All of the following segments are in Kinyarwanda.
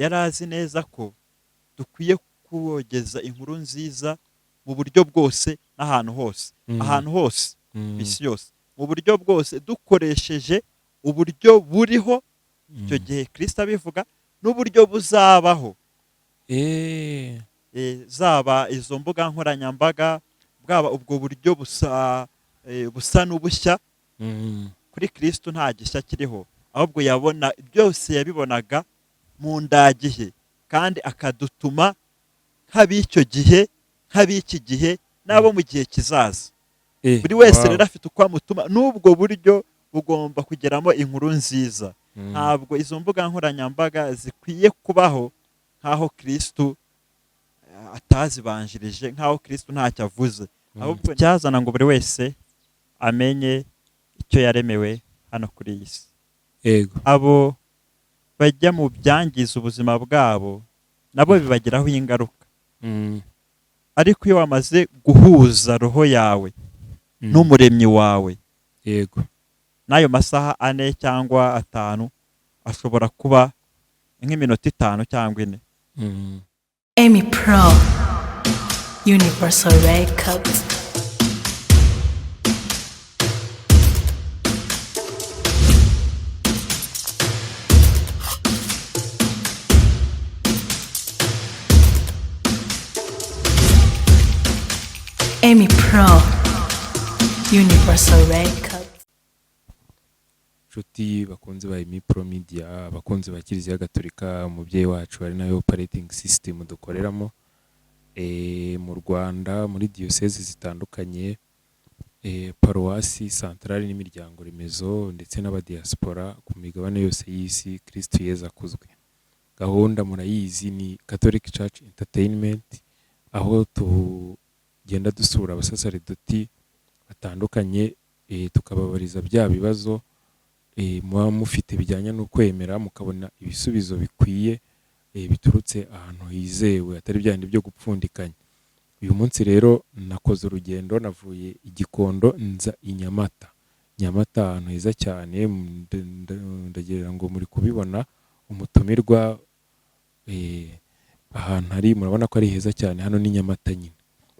Yari azi neza ko dukwiye kogeza inkuru nziza mu buryo bwose n'ahantu hose, ahantu hose ku isi yose, mu buryo bwose, dukoresheje uburyo buriho icyo gihe Kristo abivuga n'uburyo buzabaho. Zaba izo mbuga nkoranyambaga, bwaba ubwo buryo busa n'ubushya. Kuri Kristo nta gishya kiriho, ahubwo yabona byose, yabibonaga mu ndagihe, kandi akadutuma nk'ab'icyo gihe, nk'ab'iki gihe, n'abo mu gihe kizaza. Buri wese rero afite uko amutuma, n'ubwo buryo bugomba kugeramo inkuru nziza. Ntabwo izo mbuga nkoranyambaga zikwiye kubaho nk'aho Kristo atazibanjirije, nk'aho Kristo ntacyo avuze, ahubwo cyazana ngo buri wese amenye icyo yaremewe hano kuri iyi si. Abo bajya mu byangiza ubuzima bwabo nabo bibagiraho ingaruka. Ariko iyo wamaze guhuza roho yawe n'umuremyi wawe, n'ayo masaha 4 cyangwa 5 ashobora kuba nk'iminota 5 cyangwa 4. Amy Pro, Universal Records. Amy Pro, Universal Records. Inshuti bakunzi ba Amy Pro Media, abakunzi ba Kiliziya Gatolika, umubyeyi wacu ari nayo operating system dukoreramo, mu Rwanda, muri diyoseze zitandukanye, paruwasi santarari n'imiryango remezo, ndetse n'abadiaspora ku migabane yose y'isi, Kristo Yezu akuzwe. Gahunda murayizi, ni Catholic Church Entertainment, aho tugenda dusura abasasaridoti batandukanye, tukababariza bya bibazo muba mufite bijyanye no kwemera, mukabona ibisubizo bikwiye, biturutse ahantu hizewe, atari bya bindi byo gupfundikanya. Uyu munsi rero nakoze urugendo, navuye i Gikondo nza i Nyamata. Nyamata ahantu heza cyane, ndagira ngo muri kubibona umutumirwa, ahantu ari, murabona ko ari heza cyane. Hano ni Nyamata nyine.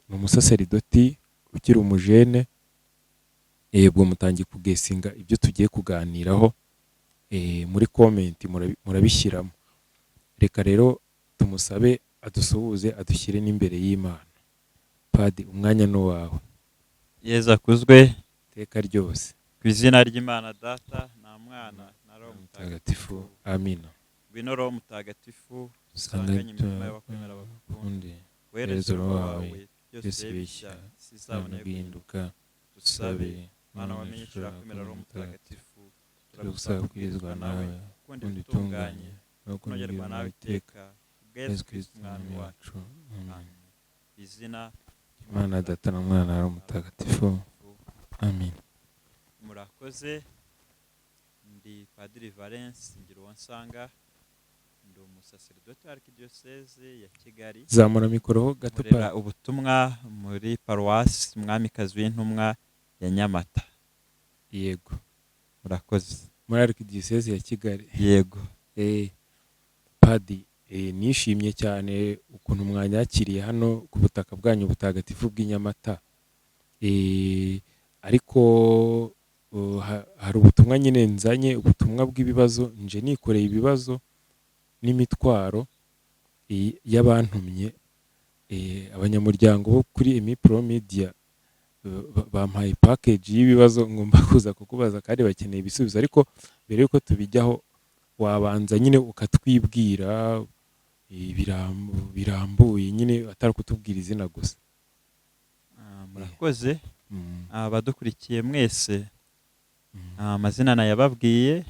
Ni umusaseridoti ukiri umujene, ubwo mutangiye kugesinga ibyo tugiye kuganiraho, muri comment murabishyiramo. Reka rero tumusabe adusuhuze, adushyire n'imbere y'Imana. Padi, umwanya ni uwawe. Yezu akuzwe iteka ryose. Ku izina ry'Imana Data na Mwana na Roho Mutagatifu, amina. Ngwino Roho Mutagatifu, usanganye imitima y'abakwemera bagukunda, wohereze Roho wawe, byose bishya, isi izabone guhinduka. Dusabe. Mana wamenye icyo urakwemera Roho Mutagatifu, turagusaba kubwirizwa nawe, gukunda ibitunganye, no kunogerwa nawe iteka, Yezu Kristo Umwami wacu. Amen. Izina Imana Data na Mwana na Roho Mutagatifu. Amen. Murakoze. Ndi Padiri Valens Ngiruwonsanga, ndi umusaseridoti wa Archdiocese ya Kigali. Zamura mikoro gato. Nkorera ubutumwa muri paruwasi Umwamikazi w'Intumwa ya Nyamata. Yego. Murakoze. Muri Archdiocese ya Kigali. Yego. Padi, nishimye cyane ukuntu mwanyakiriye hano ku butaka bwanyu butagatifu bw'i Nyamata. Ariko hari ubutumwa nyine nzanye, ubutumwa bw'ibibazo, nje nikoreye ibibazo n'imitwaro y'abantumye, abanyamuryango bo kuri Amy Pro Media bampaye package y'ibibazo ngomba kuza kukubaza, kandi bakeneye ibisubizo. Ariko mbere yuko tubijyaho, wabanza nyine ukatwibwira birambuye nyine, atari kutubwira izina gusa. Murakoze. Abadukurikiye mwese, amazina nayababwiye.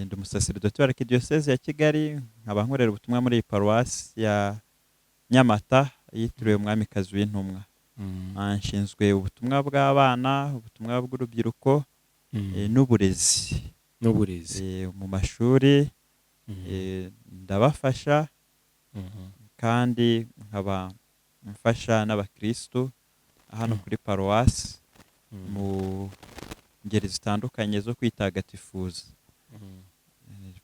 Ndi umusaseridoti wa Archdiocese ya Kigali, nkaba nkorera ubutumwa muri iyi paruwasi ya Nyamata yitiriwe Umwamikazi w'Intumwa. Nshinzwe ubutumwa bw'abana, ubutumwa bw'urubyiruko, n'uburezi. N'uburezi. Mu mashuri, ndabafasha, kandi nkaba mfasha n'abakristu hano kuri paruwasi mu ngeri zitandukanye zo kwitagatifuza.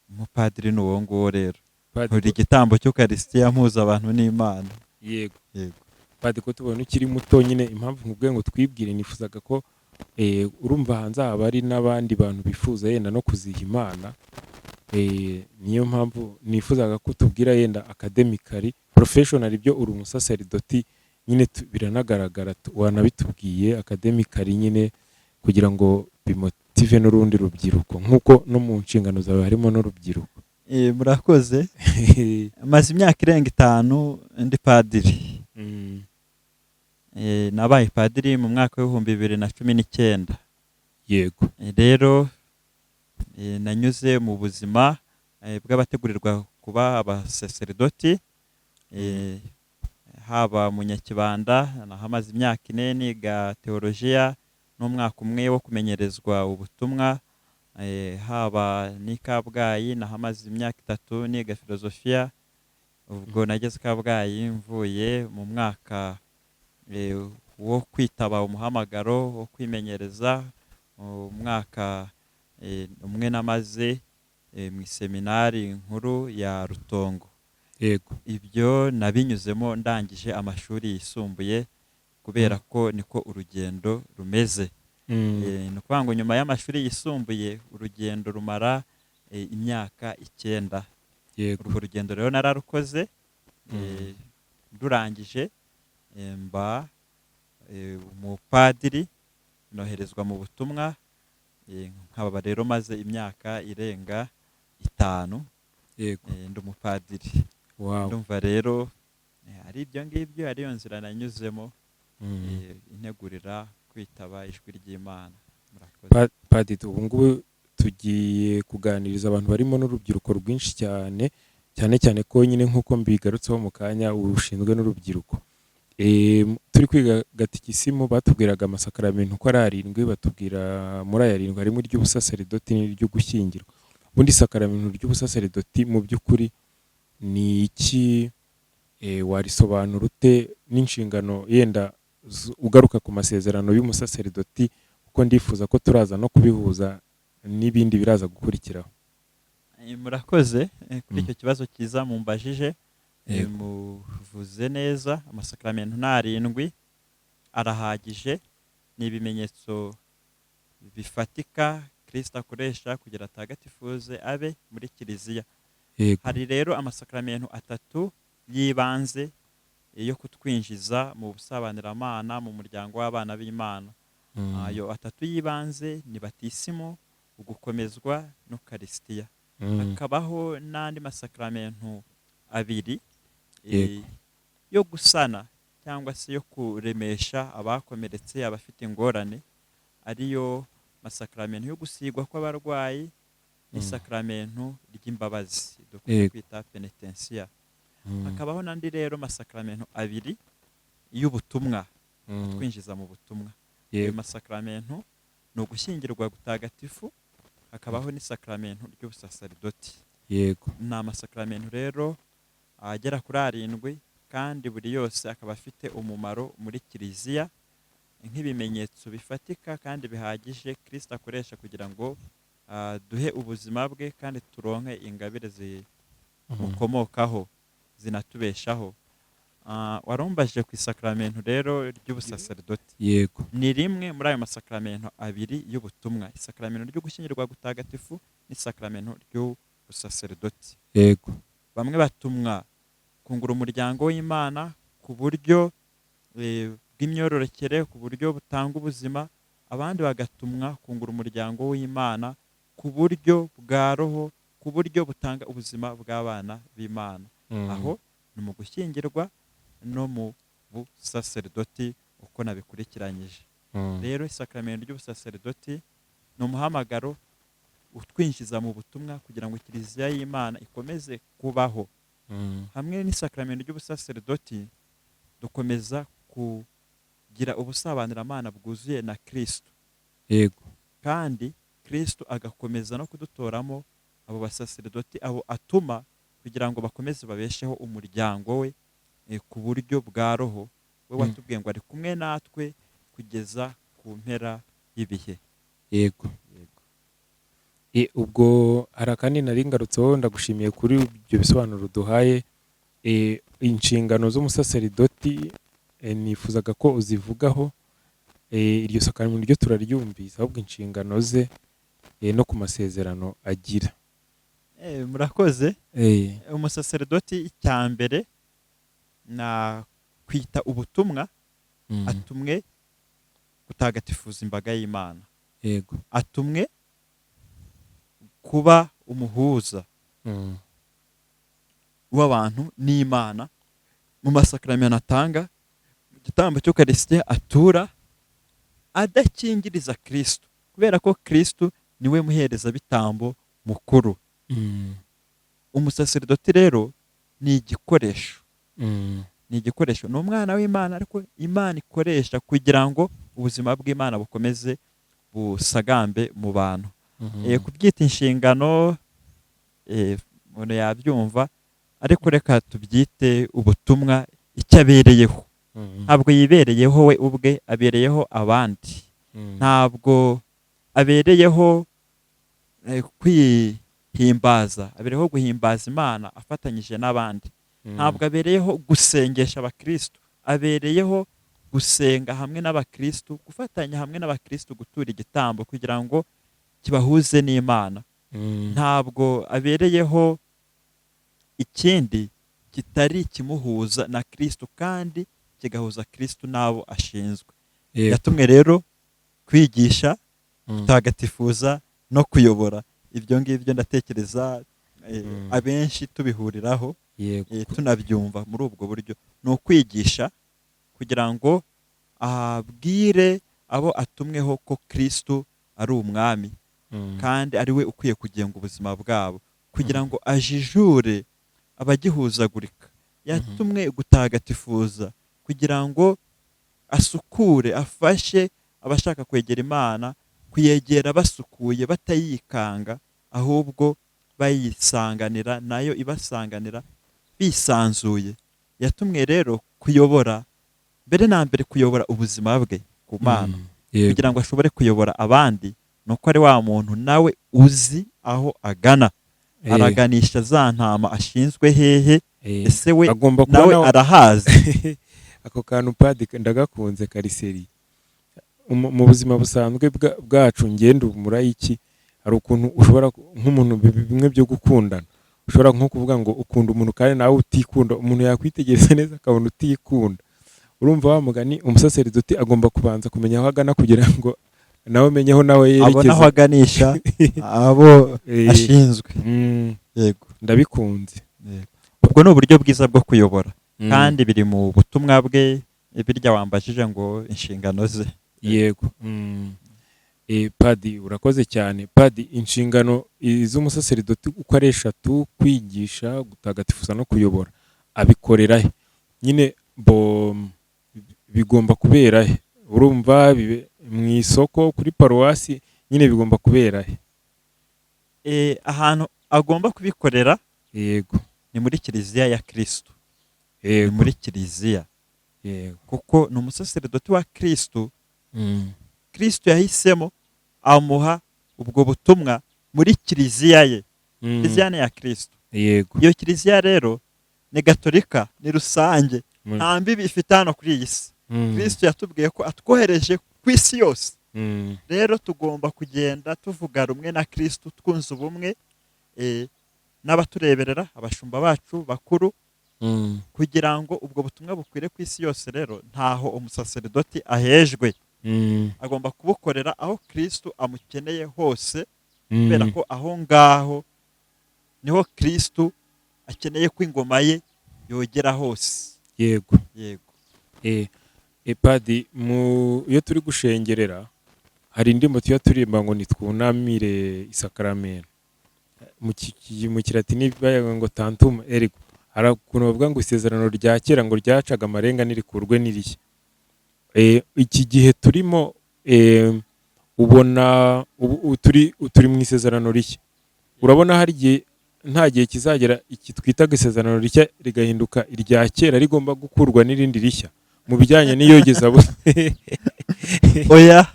Umupadiri ni uwo nguwo rero. Padiri, Buri gitambo cy'Ukarisitiya mpuza abantu n'Imana. Yego. Yego. Padiri, ko tubona ukiri muto nyine, impamvu nkubwiye ngo twibwire, nifuzaga ko urumva hanze haba hari n'abandi bantu bifuza yenda no kuziha Imana. Niyo mpamvu nifuzaga ko tubwira yenda academically, professional, ibyo uri umusaseridoti nyine biranagaragara, wanabitubwiye academically nyine, kugira ngo bimotive n'urundi rubyiruko, nk'uko no mu nshingano zawe harimo n'urubyiruko. Murakoze. Maze imyaka irenga 5 ndi padiri. Nabaye padiri mu mwaka w'2019. Rero nanyuze mu buzima bw'abategurirwa kuba abasaseridoti, haba mu Nyakibanda nahamaze imyaka 4 niga teolojiya n'umwaka umwe wo kumenyerezwa ubutumwa, haba n'i Kabgayi nahamaze imyaka 3 niga filozofiya. Ubwo nageze Kabgayi mvuye mu mwaka wo kwitaba umuhamagaro wo kwimenyereza, umwaka umwe namaze mu iseminari nkuru ya Rutongo. Ibyo nabinyuzemo ndangije amashuri yisumbuye, kubera ko niko urugendo rumeze. Ni ukuvuga ngo nyuma y'amashuri yisumbuye urugendo rumara imyaka 9. Urwo rugendo rero nararukoze, ndurangije mba umupadiri, noherezwa mu butumwa, nkaba rero maze imyaka irenga 5 ndi umupadiri. Ndumva rero ari ibyo ngibyo, ariyo nzira nanyuzemo integurira kwitaba ijwi ry'Imana. Murakoze. Padiri, ubu ngubu tugiye kuganiriza abantu barimo n'urubyiruko rwinshi cyane, cyane cyane ko nyine nk'uko mbigarutseho mu kanya ushinzwe n'urubyiruko. Turi kwiga gatikisimu batubwiraga amasakaramentu uko ari 7, batubwira muri aya 7 harimo iry'ubusaseridoti n'iry'ugushyingirwa. Ubundi isakaramentu ry'ubusaseridoti mu by'ukuri ni iki? Warisobanura ute n'inshingano yenda ugaruka ku masezerano y'umusaseridoti, kuko ndifuza ko turaza no kubihuza n'ibindi biraza gukurikiraho. Murakoze kuri icyo kibazo cyiza mumbajije. Yego. Muvuze neza, amasakaramentu ni 7 arahagije, ni ibimenyetso bifatika Kristo akoresha kugira atagatifuze abe muri Kiliziya. Hari rero amasakaramentu 3 y'ibanze yo kutwinjiza mu busabaniramana, mu muryango w'abana b'Imana. Ayo 3 y'ibanze ni batisimu, ugukomezwa n'Ukarisitiya. Hakabaho n'andi masakaramentu 2 yo gusana cyangwa se yo kuremesha abakomeretse, abafite ingorane, ariyo masakaramentu yo gusigwa kw'abarwayi n'isakaramentu ry'imbabazi dukunda kwita penetensiya. Hakabaho n'andi rero masakaramentu 2 y'ubutumwa, twinjiza mu butumwa. Ayo masakaramentu ni ugushyingirwa gutagatifu, hakabaho n'isakaramentu ry'ubusaseridoti. Ni amasakaramentu rero agera kuri 7, kandi buri yose akaba afite umumaro muri Kiliziya nk'ibimenyetso bifatika kandi bihagije Kristo akoresha kugira ngo duhe ubuzima bwe kandi turonke ingabire zimukomokaho zinatubeshaho. Warumbajije ku isakaramentu rero ry'ubusaseridoti. Ni rimwe muri ayo masakaramentu 2 y'ubutumwa, isakaramentu ryo gushyingirwa gutagatifu n'isakaramentu ry'ubusaseridoti. Bamwe batumwa kungura umuryango w'Imana ku buryo bw'imyororokere, ku buryo butanga ubuzima, abandi bagatumwa kungura umuryango w'Imana ku buryo bwa roho, ku buryo butanga ubuzima bw'abana b'Imana. Aho ni mu gushyingirwa no mu busaseridoti uko nabikurikiranyije. Rero isakaramentu ry'ubusaseridoti ni umuhamagaro utwinjiza mu butumwa kugira ngo Kiliziya y'Imana ikomeze kubaho. Hamwe n'isakaramentu ry'ubusaseridoti dukomeza kugira ubusabaniramana bwuzuye na Kristo. Kandi Kristo agakomeza no kudutoramo abo basaseridoti, abo atuma kugira ngo bakomeze babesheho umuryango we ku buryo bwa roho we watubwiye ngo ari kumwe natwe kugeza ku mpera y'ibihe. Yego. Ubwo hari akandi nari ngarutseho, ndagushimiye kuri ibyo bisobanuro duhaye. Inshingano z'umusaseridoti, nifuzaga ko uzivugaho. Iryo sakaramentu ryo turaryumvise, ahubwo inshingano ze, no ku masezerano agira. Murakoze. Umusaseridoti, icya mbere na kwita ubutumwa, atumwe gutagatifuza imbaga y'Imana. Atumwe kuba umuhuza w'abantu n'Imana mu masakaramentu atanga, mu gitambo cy'Ukarisitiya atura, adakingiriza Kristo, kubera ko Kristo niwe muherezabitambo mukuru. Umusaseridoti rero ni igikoresho, ni igikoresho, ni umwana w'Imana ariko Imana ikoresha kugira ngo ubuzima bw'Imana bukomeze busagambe mu bantu. Kubyita inshingano, umuntu yabyumva, ariko reka tubyite ubutumwa, icyo abereyeho. Ntabwo yibereyeho we ubwe, abereyeho abandi. Ntabwo abereyeho kwihimbaza, abereyeho guhimbaza Imana afatanyije n'abandi. Ntabwo abereyeho gusengesha abakristu, abereyeho gusenga hamwe n'abakristu, gufatanya hamwe n'abakristu gutura igitambo kugira ngo kibahuze n'Imana. Ntabwo abereyeho ikindi kitari ikimuhuza na Kristu kandi kigahuza Kristu n'abo ashinzwe. Yatumwe rero kwigisha, gutagatifuza no kuyobora. Ibyo ngibyo ndatekereza abenshi tubihuriraho, tunabyumva muri ubwo buryo. Ni ukwigisha kugira ngo abwire abo atumweho ko Kristu ari umwami kandi ari we ukwiye kugenga ubuzima bwabo, kugira ngo ajijure abagihuzagurika. Yatumwe gutagatifuza kugira ngo asukure, afashe abashaka kwegera Imana kuyegera basukuye, batayikanga, ahubwo bayisanganira, nayo ibasanganira bisanzuye. Yatumwe rero kuyobora, mbere na mbere kuyobora ubuzima bwe ku Mana, kugira ngo ashobore kuyobora abandi. Nuko ari wa muntu nawe uzi aho agana, araganisha za ntama ashinzwe hehe? Ese we Agomba kuba nawe arahazi? Ako kantu, padi, ndagakunze kariseri. Mu buzima busanzwe bwacu, ngenda umurayiki, hari ukuntu ushobora nk'umuntu bimwe byo gukundana, ushobora nko kuvuga ngo ukunda umuntu kandi nawe utikunda, umuntu yakwitegereza neza akabona utikunda. Urumva wa mugani, umusaseridoti agomba kubanza kumenya aho agana kugira ngo nawe amenye aho nawe Abona aho yerekeza. aganisha abo ashinzwe. Yego. Ndabikunze. Yego. Ubwo ni uburyo bwiza bwo kuyobora, kandi biri mu butumwa bwe, birya wambajije ngo inshingano ze. Yego. Padi, urakoze cyane. Padi, inshingano z'umusaseridoti uko ari eshatu, kwigisha, gutagatifuza no kuyobora, abikorera he nyine? Bo bigomba kubera he? Urumva bibe mu isoko, kuri paruwasi, nyine bigomba kubera he? Ahantu agomba kubikorera ni muri kiliziya ya Kristo, ni muri kiliziya, kuko ni umusaseridoti wa Kristo. Kristo yahisemo amuha ubwo butumwa muri kiliziya ye. Kiliziya ni iya Kristo. Iyo kiliziya rero ni gatolika, ni rusange, nta mbibi ifite hano kuri iyi si. Kristo yatubwiye ko atwohereje ku isi yose. Rero tugomba kugenda tuvuga rumwe na Kristo, twunze ubumwe n'abatureberera, abashumba bacu bakuru, kugira ngo ubwo butumwa bukwire ku isi yose. Rero ntaho umusaseridoti ahejwe, agomba kubukorera aho Kristo amukeneye hose, kubera ko aho ngaho niho Kristo akeneye ko ingoma ye yogera hose. Yego. Padi, mu iyo turi gushengerera hari indirimbo tuba turirimba ngo nitwunamire isakaramento. Mu kilatini bavuga ngo tantum ergo. Hari ukuntu bavuga ngo isezerano rya kera ngo ryacaga amarenga nirikurwe n'irishya. Iki gihe turimo, ubona ubu turi mu isezerano rishya. Urabona hari igihe, nta gihe kizagera iki twitaga isezerano rishya rigahinduka irya kera rigomba gukurwa n'irindi rishya mu bijyanye n'iyogeza? Oya,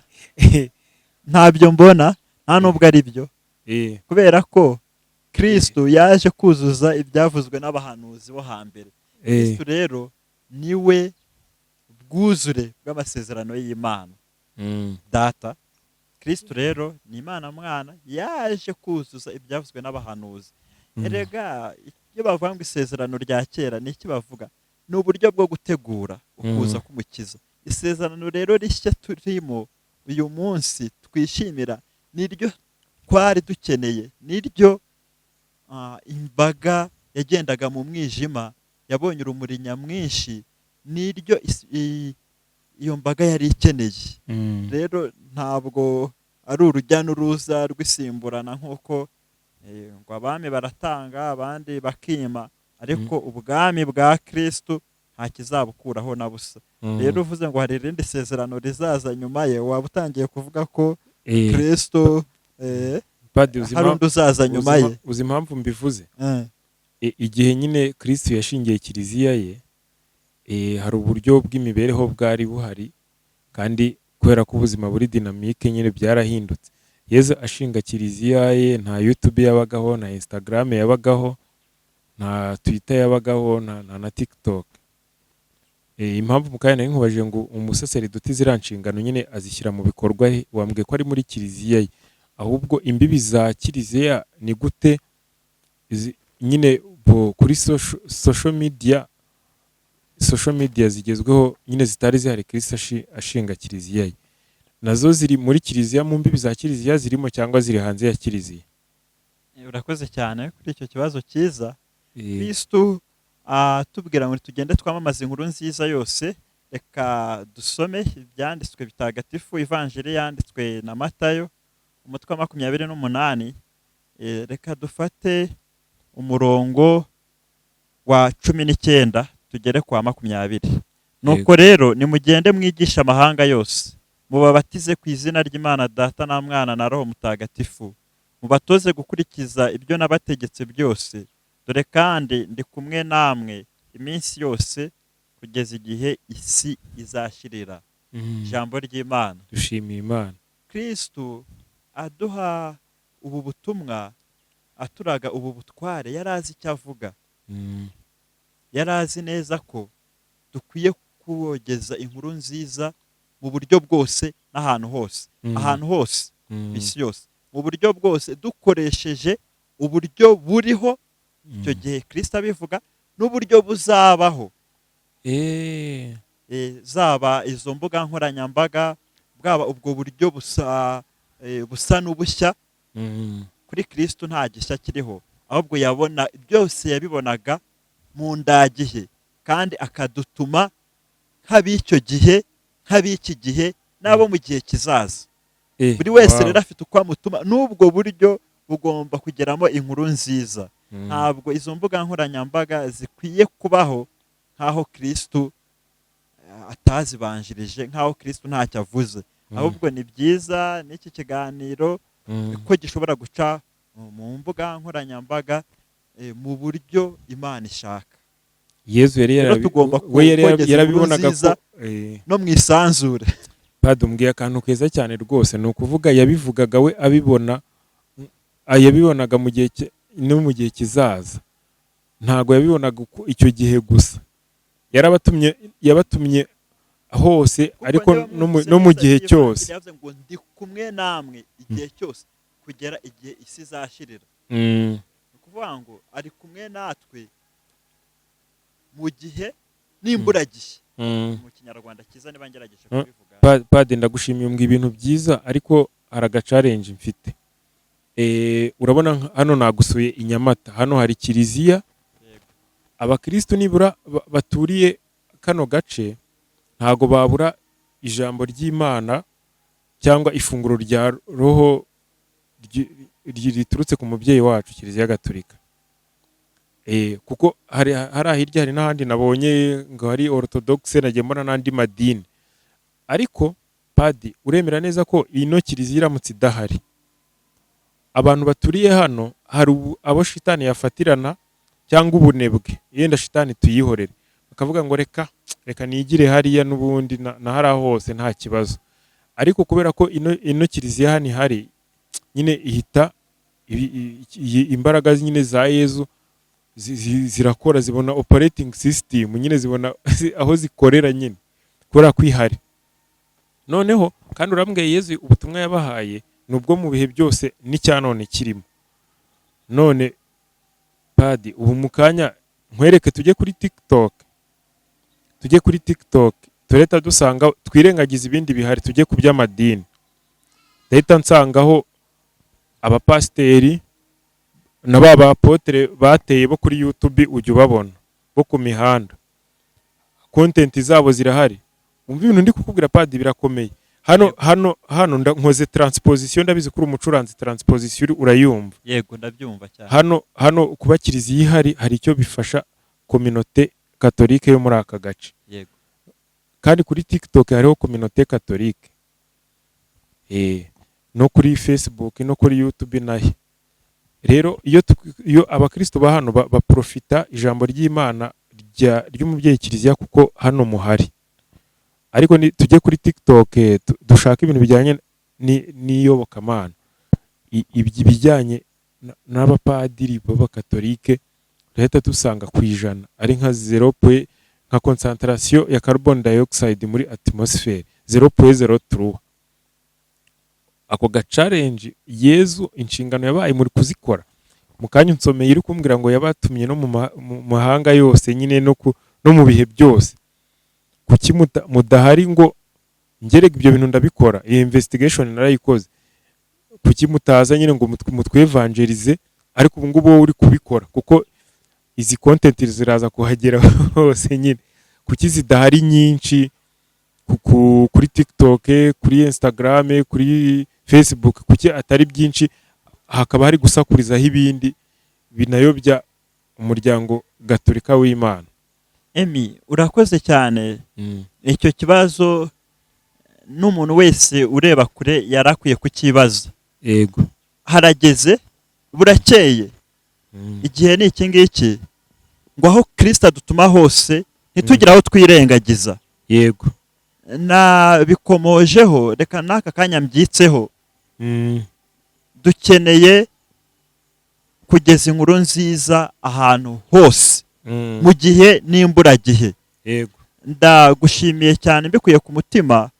ntabyo mbona, nta nubwo ari byo. Kubera ko Kristo yaje kuzuza ibyavuzwe n'abahanuzi bo hambere. Kristo rero niwe bwuzure bw'amasezerano y'Imana Data. Kristo rero ni Imana Mwana, yaje kuzuza ibyavuzwe n'abahanuzi. Erega iyo bavuga ngo isezerano rya kera, ni iki bavuga? Ni uburyo bwo gutegura ukuza k'Umukiza. Isezerano rero rishya turimo uyu munsi twishimira, niryo twari dukeneye, niryo imbaga yagendaga mu mwijima yabonye urumuri nyamwinshi, niryo iyo mbaga yari ikeneye. Rero ntabwo ari urujya n'uruza rw'isimburana nk'uko ngo abami baratanga abandi bakima, ariko ubwami bwa Kristo nta kizabukuraho na busa. Rero uvuze ngo hari irindi sezerano rizaza nyuma ye, waba utangiye kuvuga ko Kristo Padiri, uzi hari undi uzaza nyuma ye. Uzi impamvu mbivuze? Igihe nyine Kristo yashingiye kiliziya ye, hari uburyo bw'imibereho bwari buhari, kandi kubera ko ubuzima buri dynamique nyine byarahindutse. Yezu ashinga kiliziya ye nta YouTube yabagaho, nta Instagram yabagaho, nta Twitter yabagaho, nta na TikTok. Impamvu mu kanya nari nkubajije ngo umusaseridoti ziriya nshingano nyine azishyira mu bikorwa he, wambwiye ko ari muri kiliziya ye. Ahubwo imbibi za kiliziya ni gute nyine kuri social media zigezweho nyine zitari zihari Kristo ashinga kiliziya ye, nazo ziri muri kiliziya, mu mbibi za kiliziya zirimo cyangwa ziri hanze ya kiliziya? Urakoze cyane kuri icyo kibazo cyiza. Kristo atubwira ngo tugende twamamaze inkuru nziza yose. Reka dusome ibyanditswe bitagatifu, Ivanjiri yanditswe na Matayo, umutwe wa 28. Reka dufate umurongo wa 19 tugere kwa 20. Nuko rero nimugende mwigisha amahanga yose, mubabatize ku izina ry'Imana Data na Mwana na Roho Mutagatifu, mubatoze gukurikiza ibyo nabategetse byose. Dore kandi ndi kumwe namwe iminsi yose kugeza igihe isi izashirira. Ijambo ry'Imana. Dushimiye Imana. Kristo aduha ubu butumwa, aturaga ubu butware, yari azi icyo avuga. Yari azi neza ko dukwiye kogeza inkuru nziza mu buryo bwose n'ahantu hose, ahantu hose ku isi yose, mu buryo bwose, dukoresheje uburyo buriho icyo gihe Kristo abivuga n'uburyo buzabaho. Zaba izo mbuga nkoranyambaga, bwaba ubwo buryo busa n'ubushya, kuri Kristo nta gishya kiriho. Ahubwo yabona byose, yabibonaga mu ndagihe, kandi akadutuma nk'ab'icyo gihe, nk'ab'iki gihe n'abo mu gihe kizaza. Buri wese rero afite uko amutuma, n'ubwo buryo bugomba kugeramo inkuru nziza. Ntabwo izo mbuga nkoranyambaga zikwiye kubaho nk'aho Kristo atazibanjirije, nk'aho Kristo ntacyo avuze. Ahubwo ni byiza n'iki kiganiro ko gishobora guca mu mbuga nkoranyambaga mu buryo Imana ishaka. Yezu yari Rero tugomba we yari kogeza inkuru yarabibonaga ko nziza no mu isanzure. Padiri, umbwiye akantu keza cyane rwose. Ni ukuvuga yabivugaga we abibona, yabibonaga mu gihe no mu gihe kizaza. Ntabwo yabibonaga icyo gihe gusa. Yarabatumye, yabatumye hose. Kuko Ariko niba mwumvise no mu neza gihe iyi cyose. Vanjiri, yavuze ngo ndi kumwe namwe igihe cyose kugera igihe isi izashirira. Ni ukuvuga ngo ari kumwe natwe mu gihe n'imburagihe, mu Kinyarwanda cyiza, niba ngerageje kubivuga. Padiri, ndagushimiye, umbwiye ibintu byiza, ariko hari agacarenje mfite. Urabona hano nagusuye i Nyamata, hano hari kiliziya. Abakristu nibura baturiye kano gace ntago babura ijambo ry'Imana cyangwa ifunguro rya roho riturutse ku mubyeyi wacu Kiliziya Gatolika. Kuko hari hirya hari n'ahandi nabonye ngo hari orthodoxe, nagiye mbona n'andi madini. Ariko padi, uremera neza ko ino kiliziya iramutse idahari, abantu baturiye hano hari abo shitani yafatirana cyangwa ubunebwe, yenda shitani tuyihorere, bakavuga ngo reka reka nigire hariya n'ubundi na hariya hose nta kibazo. Ariko kubera ko ino kiliziya hano ihari nyine ihita Imbaraga nyine za Yezu zirakora, zibona operating system nyine, zibona aho zikorera nyine kubera ko ihari. Noneho kandi urambwiye, Yezu ubutumwa yabahaye ni ubwo mu bihe byose, n'icya none kirimo. None padi, ubu mu kanya nkwereke, tujye kuri TikTok, tujye kuri TikTok, turahita dusanga, twirengagiza ibindi bihari, tujye ku by'amadini. Ndahita nsangaho abapasiteri na ba bapotere bateye bo kuri YouTube, ujya ubabona bo ku mihanda, content zabo zirahari. Umva ibintu ndi kukubwira padi, birakomeye. Hano hano nkoze transposition. Ndabizi ko uri umucuranzi, transposition urayumva. Yego, ndabyumva cyane. Hano kuba kiliziya ihari, hari icyo bifasha communauté catholique yo muri aka gace. Kandi kuri TikTok hariho communauté catholique, no kuri Facebook no kuri YouTube nayo. Rero iyo abakristo ba hano baprofita ijambo ry'Imana ry'umubyeyi kiliziya, kuko hano muhari. Ariko tujye kuri TikTok, dushake ibintu bijyanye n'iyobokamana, ibijyanye n'abapadiri b'abakatolike, turahita dusanga ku ijana ari nka zéro point, nka concentration ya carbon dioxide muri atmosphere, 0.03. Ako ga challenge, Yezu inshingano yabaye muri kuzikora. Mu kanya unsomeye uri kumbwira ngo yabatumye no mu mahanga yose nyine, no mu bihe byose. Kuki mudahari ngo ngerega ibyo bintu ndabikora, iyi investigation narayikoze, kuki mutaza nyine ngo mutwevangelize? Ariko ubu ngubu wowe uri kubikora, kuko izi content ziraza kuhagera hose nyine. Kuki zidahari nyinshi kuri TikTok, kuri Instagram, kuri Facebook? Kuki atari byinshi, hakaba hari gusakurizaho ibindi binayobya umuryango gatolika w'Imana? Emi, urakoze cyane. Icyo kibazo n'umuntu wese ureba kure yari akwiye kukibaza. Harageze, burakeye, igihe ni iki ngiki ngo aho Kirisita adutuma hose ntitugire aho twirengagiza. Nabikomojeho, reka n'aka kanya mbyitseho. Dukeneye kugeza inkuru nziza ahantu hose mu gihe n'imburagihe. Ndagushimiye cyane mbikuye ku mutima,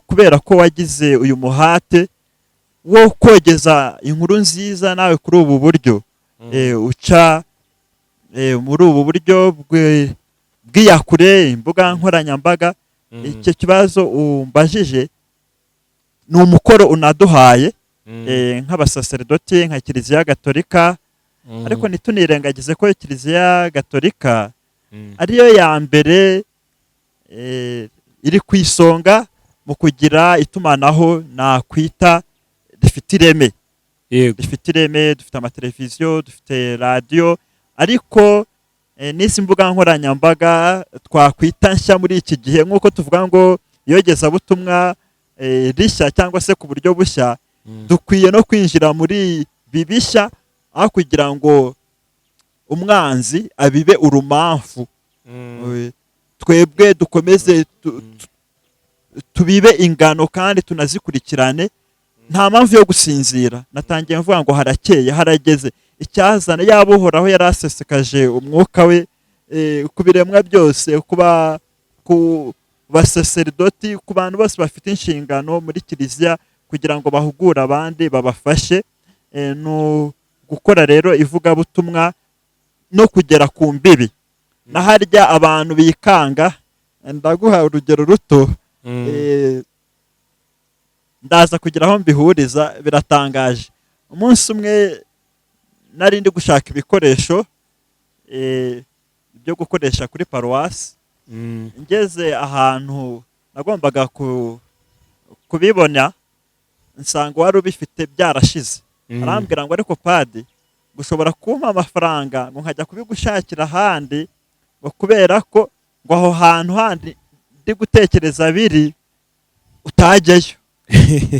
kubera ko wagize uyu muhate wo kogeza inkuru nziza nawe kuri ubu buryo, uca muri ubu buryo bw'iyakure, imbuga nkoranyambaga. Icyo kibazo umbajije ni umukoro unaduhaye nk'abasaseredoti, nka Kiliziya Gatolika. Ariko ntitunirengagize ko Kiliziya Gatolika ariyo ya mbere iri ku isonga mu kugira itumanaho nakwita rifite ireme. Rifite ireme. Dufite amateleviziyo, dufite radiyo, ariko n'izi mbuga nkoranyambaga twakwita nshya muri iki gihe, nk'uko tuvuga ngo iyogezabutumwa rishya cyangwa se ku buryo bushya, dukwiye no kwinjira muri ibi bishya, aho kugira ngo umwanzi abibe urumamfu. Twebwe dukomeze tubibe ingano kandi tunazikurikirane. Nta mpamvu yo gusinzira. Natangiye mvuga ngo harakeye, harageze. Icyazana yaba Uhoraho yari asesekaje umwuka we ku biremwa byose, kuba ku basaseridoti, ku bantu bose bafite inshingano muri kiliziya, kugira ngo bahugure abandi, babafashe. Ni gukora rero ivugabutumwa no kugera ku mbibi na harya abantu bikanga. Ndaguha urugero ruto. Ndaza kugira aho mbihuriza, biratangaje. Umunsi umwe nari ndi gushaka ibikoresho byo gukoresha kuri paruwasi. Ngeze ahantu nagombaga kubibona, nsanga uwari ubifite byarashize. Arambwira ngo: "Ariko padi, gushobora kumpa amafaranga ngo nkajya kubigushakira ahandi," ngo kubera ko ngo aho hantu handi ndi gutekereza biri utajyayo.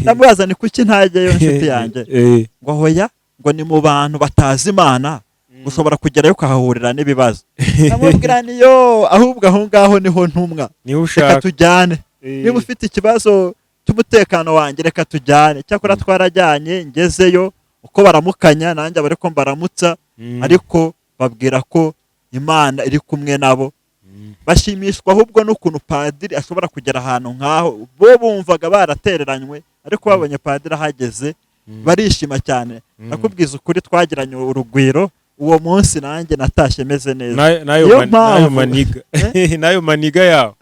Ndamubaza: "Ni kuki ntajyayo, inshuti yanjye?" Ngo: "Hoya," ngo, "ni mu bantu batazi Imana, ushobora kugerayo ukahahurira n'ibibazo." Ndamubwira: "Niyo, ahubwo aho ngaho niho ntumwa." Niho "Reka ushaka. tujyane. Niba ufite ikibazo cy'umutekano wanjye, reka tujyane." Cyakora twarajyanye, ngezeyo. Uko baramukanya nanjye aba ariko mbaramutsa, ariko babwira ko Imana iri kumwe nabo. Bashimishwa ahubwo n'ukuntu padiri ashobora kugera ahantu nk'aho. Bo bumvaga baratereranywe, ariko babonye padiri ahageze barishima cyane. Nakubwiza ukuri, twagiranye urugwiro uwo munsi, nanjye natashye meze neza. N'ayo Niyo n'ayo mpamvu- maniga, n'ayo maniga yawe.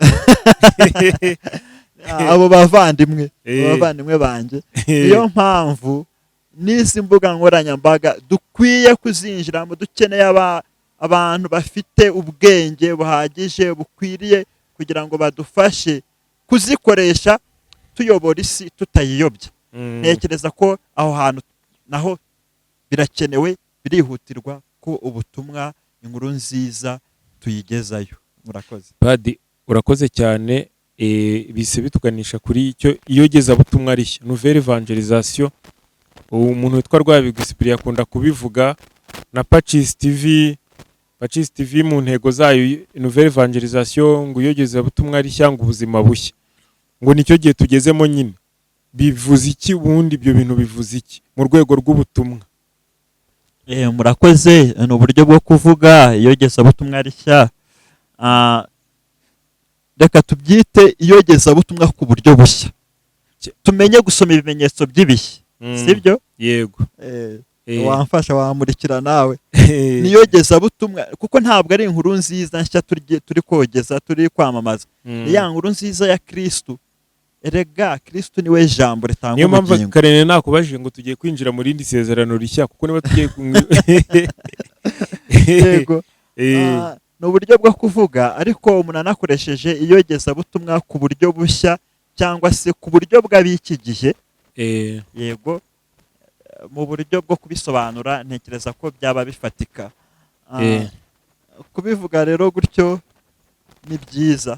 Abo bavandimwe, abavandimwe banjye. Niyo mpamvu n'izi mbuga nkoranyambaga dukwiye kuzinjiramo. Dukeneye abantu bafite ubwenge buhagije bukwiriye kugira ngo badufashe kuzikoresha tuyobora isi tutayiyobya. Ntekereza ko aho hantu naho birakenewe, birihutirwa ko ubutumwa, inkuru nziza tuyigezayo. Murakoze. Padi, urakoze cyane. Bise bituganisha kuri icyo iyogezabutumwa rishya, nouvelle évangélisation. Ubu umuntu witwa Rwabigwi Cyprien akunda kubivuga, na Pacis TV. Pacis TV mu ntego zayo, nouvelle évangélisation, ngo iyogezabutumwa rishya, ngo ubuzima bushya, ngo nicyo gihe tugezemo nyine. Bivuze iki ubundi? Ibyo bintu bivuze iki mu rwego rw'ubutumwa? Murakoze. Ni uburyo bwo kuvuga iyogezabutumwa rishya. Reka tubyite iyogezabutumwa ku buryo bushya, tumenye gusoma ibimenyetso by'ibihe, sibyo? Yego. Wamfasha, wamurikira nawe. Niyogezabutumwa kuko ntabwo ari inkuru nziza nshya turi kogeza, turi kwamamaza. Ni ya nkuru nziza ya Kristu. Erega Kristu niwe jambo ritanga Niyo mpamvu ubugingo. Karene nakubajije ngo tugiye kwinjira mu rindi sezerano rishya, kuko niba tugiye Yego. Ni uburyo bwo kuvuga, ariko umuntu anakoresheje iyogezabutumwa ku buryo bushya cyangwa se ku buryo bw'ab'iki gihe. Yego, mu buryo bwo kubisobanura ntekereza ko byaba bifatika. Kubivuga rero gutyo ni byiza.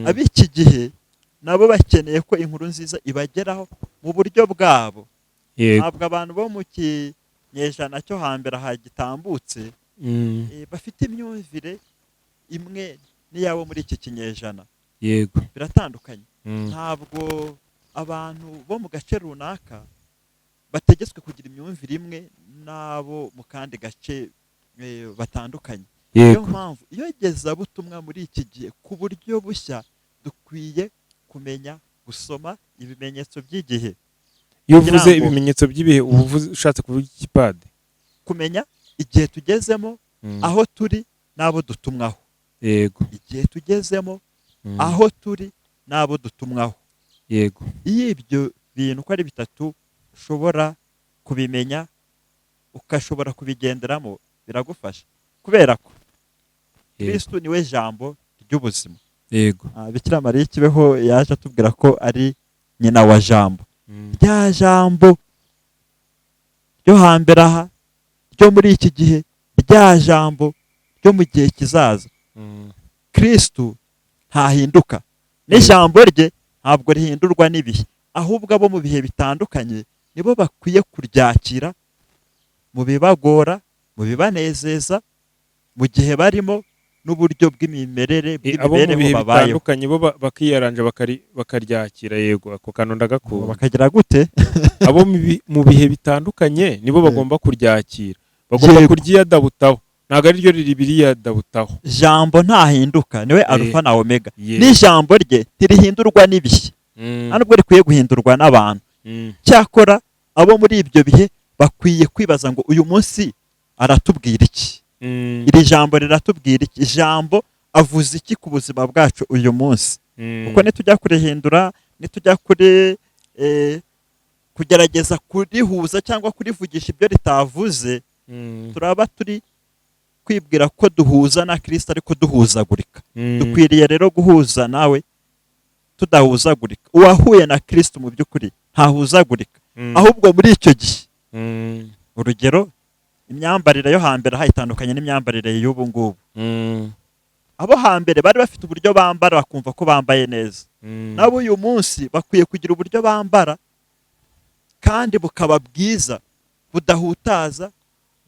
Ab'iki gihe nabo bakeneye ko inkuru nziza ibageraho mu buryo bwabo. Ntabwo abantu bo mu kinyejana cyo hambere aha gitambutse bafite imyumvire imwe n'iyabo muri iki kinyejana. Biratandukanye. Ntabwo abantu bo mu gace runaka bategetswe kugira imyumvire imwe n'abo mu kandi gace batandukanye. Niyo mpamvu iyogezabutumwa muri iki gihe ku buryo bushya, dukwiye kumenya gusoma ibimenyetso by'igihe. Iyo Kugira uvuze ngo- ibimenyetso by'ibihe, uba ushatse kuvuga iki, padi? Kumenya igihe tugezemo, aho turi n'abo dutumwaho. Igihe tugezemo, aho turi n'abo dutumwaho. Iyo ibyo bintu uko ari bitatu ushobora kubimenya, ukashobora kubigenderamo, biragufasha kubera ko Kristu niwe jambo ry'ubuzima. Bikira Mariya ikibeho yaje atubwira ko ari nyina wa Jambo, rya jambo ryo hambere aha, ryo muri iki gihe, rya jambo ryo mu gihe kizaza. Kristu ntahinduka, n'ijambo rye ntabwo rihindurwa n'ibihe. Ahubwo abo mu bihe bitandukanye nibo bakwiye kuryakira mu bibagora, mu bibanezeza, mu gihe barimo n'uburyo bw'imimerere, Abo mu bw'imibereho bihe babayeho. bitandukanye bo bakiyaranja bakaryakira. Yego, ako kantu ndagakunda. Bakagira gute? Abo mu bihe bitandukanye nibo bagomba kuryakira, bagomba kuryiyadabutaho, ntabwo ari ryo riri biriyadabutaho. Jambo ntahinduka, niwe Alufa na Omega. N'ijambo rye ntirihindurwa n'ibihe, nta nubwo rikwiye guhindurwa n'abantu. Cyakora abo muri ibyo bihe bakwiye kwibaza ngo: uyu munsi aratubwira iki? Iri jambo riratubwira iki? Ijambo avuze iki ku buzima bwacu uyu munsi? Kuko nitujya kurihindura, nitujya kuri kugerageza kurihuza cyangwa kurivugisha ibyo ritavuze, turaba turi kwibwira ko duhuza na Kirisito ariko duhuzagurika. Dukwiriye rero guhuza nawe tudahuzagurika. Uwahuye na Kirisito mu by'ukuri ntahuzagurika. Ahubwo muri icyo gihe, urugero, imyambarire yo hambere aha itandukanye n'imyambarire y'ubu ngubu. Abo hambere bari bafite uburyo bambara bakumva ko bambaye neza. Nabo uyu munsi bakwiye kugira uburyo bambara kandi bukaba bwiza, budahutaza,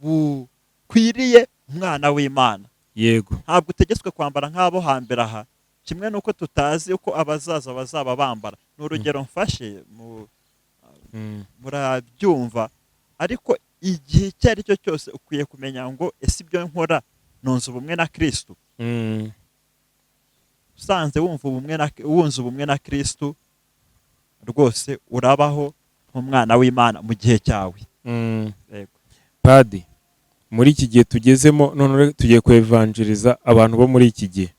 bukwiriye umwana w'Imana. Ntabwo utegetswe kwambara nk'abo hambere aha, kimwe n'uko tutazi uko abazaza bazaba bambara. Ni urugero mfashe, murabyumva. Ariko igihe icyo ari cyo cyose ukwiye kumenya ngo: ese ibyo nkora nunze ubumwe na Kristo? Usanze wumva ubumwe na wunze ubumwe na Kristo, rwose urabaho nk'umwana w'Imana mu gihe cyawe. Yego. Padi, muri iki gihe tugezemo none tugiye kwevanjiriza abantu bo muri iki gihe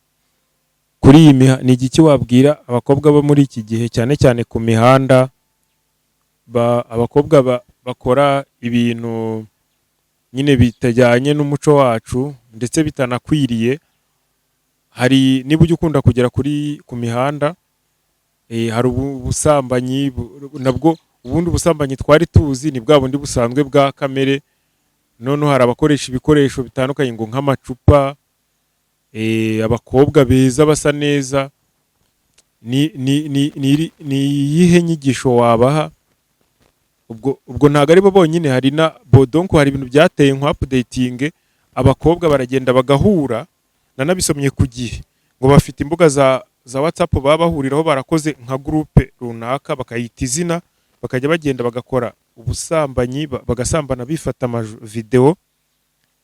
kuri iyi ni igiki wabwira abakobwa bo muri iki gihe, cyane cyane ku mihanda, abakobwa bakora ibintu nyine bitajyanye n'umuco wacu ndetse bitanakwiriye? Hari niba ujya ukunda kugera ku mihanda, hari ubusambanyi nabwo. Ubundi ubusambanyi twari tuzi ni bwa bundi busanzwe bwa kamere. Noneho hari abakoresha ibikoresho bitandukanye ngo nk'amacupa, abakobwa beza basa neza. Ni iyihe nyigisho wabaha? Ubwo ntabwo ari bo bonyine, hari na bodonko, hari ibintu byateye nka updating. Abakobwa baragenda bagahura, nanabisomye ku gihe, ngo bafite imbuga za WhatsApp baba bahuriraho, barakoze nka groupe runaka bakayita izina, bakajya bagenda bagakora ubusambanyi, bagasambana bifata amavideo,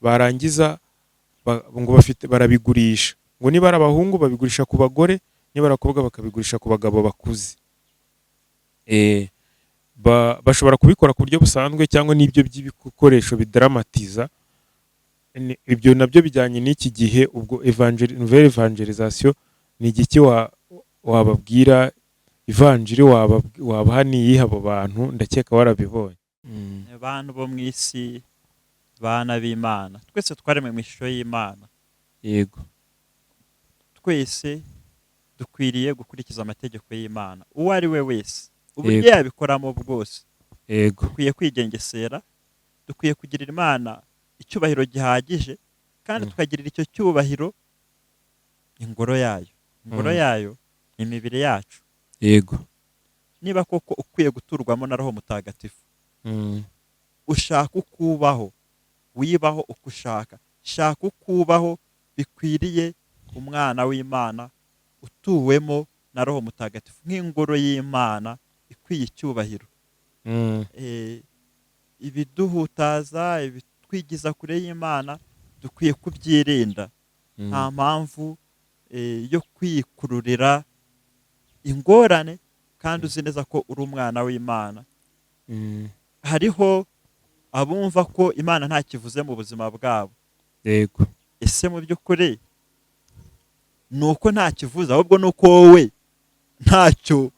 barangiza ngo bafite barabigurisha, ngo niba ari abahungu babigurisha ku bagore, niba ari abakobwa bakabigurisha ku bagabo bakuze. Bashobora kubikora ku buryo busanzwe cyangwa n'ibyo by'ibikoresho bidaramatiza. Ibyo nabyo bijyanye n'iki gihe. Ubwo nouvelle evangelisation ni igiki wababwira? Ivanjiri wabaha ni iyihe abo bantu? Ndakeka warabibonye. Bantu bo mu isi, bana b'Imana, twese twaremwe mu ishusho y'Imana. Twese dukwiriye gukurikiza amategeko y'Imana, uwo ari we wese, uburyo yabikoramo bwose. Dukwiye kwigengesera, dukwiye kugirira Imana icyubahiro gihagije, kandi tukagirira icyo cyubahiro ingoro yayo. Ingoro yayo ni imibiri yacu. Niba koko ukwiye guturwamo na Roho Mutagatifu, ushaka uko ubaho, wibaho uko ushaka. Shaka uko ubaho bikwiriye umwana w'Imana utuwemo na Roho Mutagatifu, nk'ingoro y'Imana ikwiye icyubahiro. Ibiduhutaza, ibitwigiza kure y'Imana, dukwiye kubyirinda. Nta mpamvu yo kwikururira ingorane kandi uzi neza ko uri umwana w'Imana. Hariho abumva ko Imana nta kivuze mu buzima bwabo. Ese mu by'ukuri ni uko nta kivuze, ahubwo ni uko wowe ntacyo,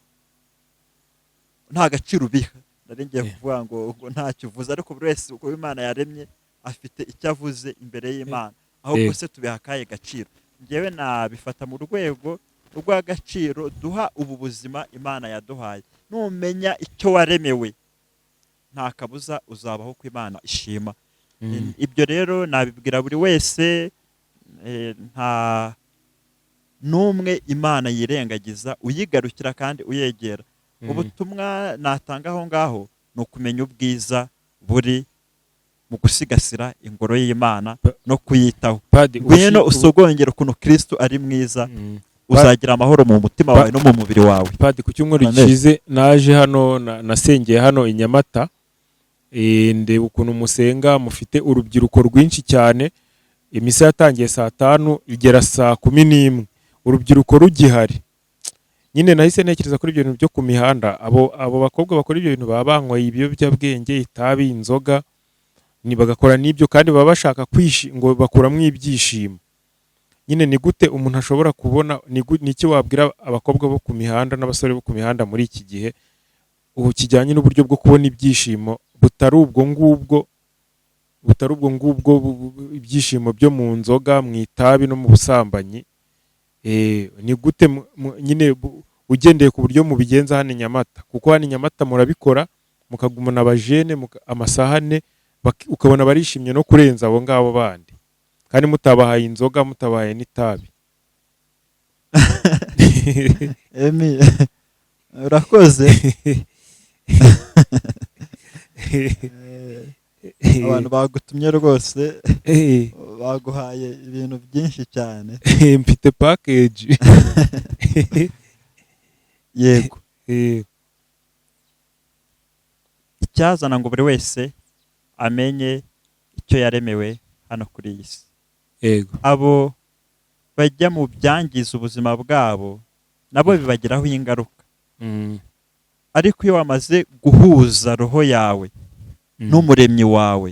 nta gaciro ubiha? Nari ngiye kuvuga ngo ntacyo uvuze, ariko buri wese uko Imana yaremye afite icyo avuze imbere y'Imana. Ahubwo se tubiha akahe gaciro? Ngewe nabifata mu rwego rw'agaciro duha ubu buzima Imana yaduhaye. Numenya icyo waremewe, nta kabuza uzabaho ko Imana ishima. Ibyo rero nabibwira buri wese, nta n'umwe Imana yirengagiza uyigarukira kandi uyegera. Ubutumwa natanga aho ngaho ni ukumenya ubwiza buri mu gusigasira ingoro y'Imana no kuyitaho. Padi, Ngwino usogongera ukuntu Kristo ari mwiza, uzagira amahoro mu mutima wawe no mu mubiri wawe. Padi, ku cyumweru Amen. gishize naje hano, nasengeye hano i Nyamata, ndeba ukuntu musenga, mufite urubyiruko rwinshi cyane. Imisa yatangiye saa 5 igera saa 11 urubyiruko rugihari. Nyine nahise ntekereza kuri ibyo bintu byo ku mihanda. Abo bakobwa bakora ibyo bintu baba banyweye ibiyobyabwenge, itabi, inzoga, ni bagakora n'ibyo kandi baba bashaka ngo bakuramo ibyishimo. Nyine ni gute umuntu ashobora kubona, ni iki wabwira abakobwa bo ku mihanda n'abasore bo ku mihanda muri iki gihe ubu kijyanye n'uburyo bwo kubona ibyishimo butari ubwo ngubwo, ibyishimo byo mu nzoga, mu itabi no mu busambanyi? Ni gute nyine ugendeye ku buryo mubigenza hano i Nyamata? Kuko hano i Nyamata murabikora mukagumana abajene amasaha 4, ukabona barishimye no kurenza abo ngabo bandi, kandi mutabahaye inzoga, mutabahaye n'itabi. Emi, urakoze. Abantu bagutumye rwose baguhaye ibintu byinshi cyane. Mfite package. Yego. Icyazana ngo buri wese amenye icyo yaremewe hano kuri iyi si. Abo bajya mu byangiza ubuzima bwabo nabo bibagiraho ingaruka. Ariko iyo wamaze guhuza roho yawe n'umuremyi wawe,